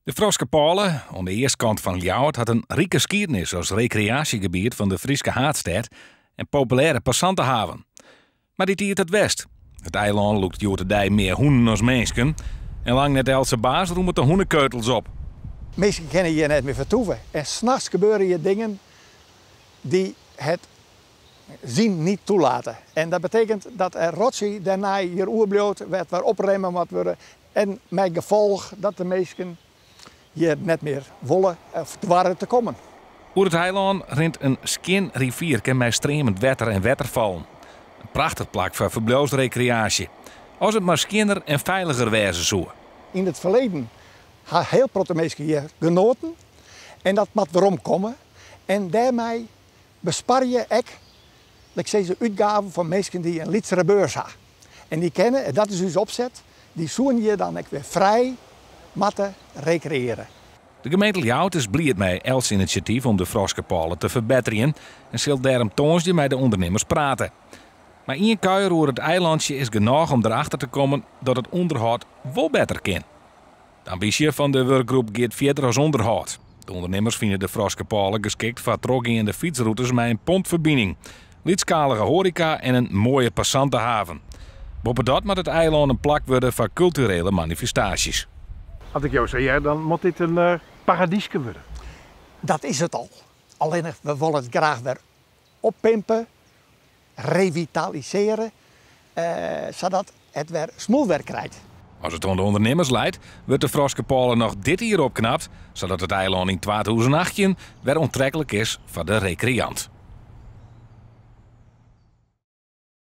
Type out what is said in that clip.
De Froskepôle, oan de eastkant fan Ljouwert, hat in rike skiednis as rekreaasjegebiet fan de Fryske haadstêd en populêre passantehaven. Mar dy tiid hat west. It eilân lûkt hjoed-de-dei mear hûnen as minsken. En lang net eltse baas rûmet de hûnekeutels op. Minsken kinne hjir net mear fertoeve en nachts gebeure hjir dingen die het zien niet toelaten. En dat betekent dat er rotzooi dêrnei hjir oerbliuwt, wêr't wer opromme moat wurde. En mei gefolch dat de minsken hjir net mear wolle of doare te kommen. Oer it eilân rint in skjin rivierke mei streamend wetter en wetterfallen. In prachtich plak foar ferbliuwsrekreaasje. As it mar skjinner en feiliger wêze soe. Yn it ferleden ha hiel protte minsken hjir genoaten en dat moat weromkomme. En dêrmei besparje ek, ik sis, útgaven fan minsken dy't in lytsere beurs ha. En dy kinne, en dat is ús opset, dy soene hjir dan ek wer frij moatte rekreëarje. De gemeente Ljouwert is bliid mei elts inisjatyf om de Froskepôle te ferbetterjen en sil dêrom tongersdei mei de ûndernimmers prate. Mar ien kuier oer it eilantsje is genôch om derachter te kommen dat it ûnderhâld wol better kin. De ambysje fan de wurkgroep giet fierder as ûnderhâld. De ûndernimmers fine de Froskepôle geskikt foar trochgeande fytsrûtes mei in pontferbining, lytsskalige hoareka en in moaie passantehaven. Boppedat moat it eilân in plak wurde foar kulturele manifestaasjes. As ik jo sa hear, dan moat dit in paradyske wurde. Dat is it al. Allinnich, we wolle it graach wer oppimpe, revitalisearje, sadat it wer smoelwurk krijt. As it oan de ûndernimmers leit, wurdt de Froskepôle noch dit jier opknapt, sadat it eilân yn 2018 wer oantreklik is foar de rekreant.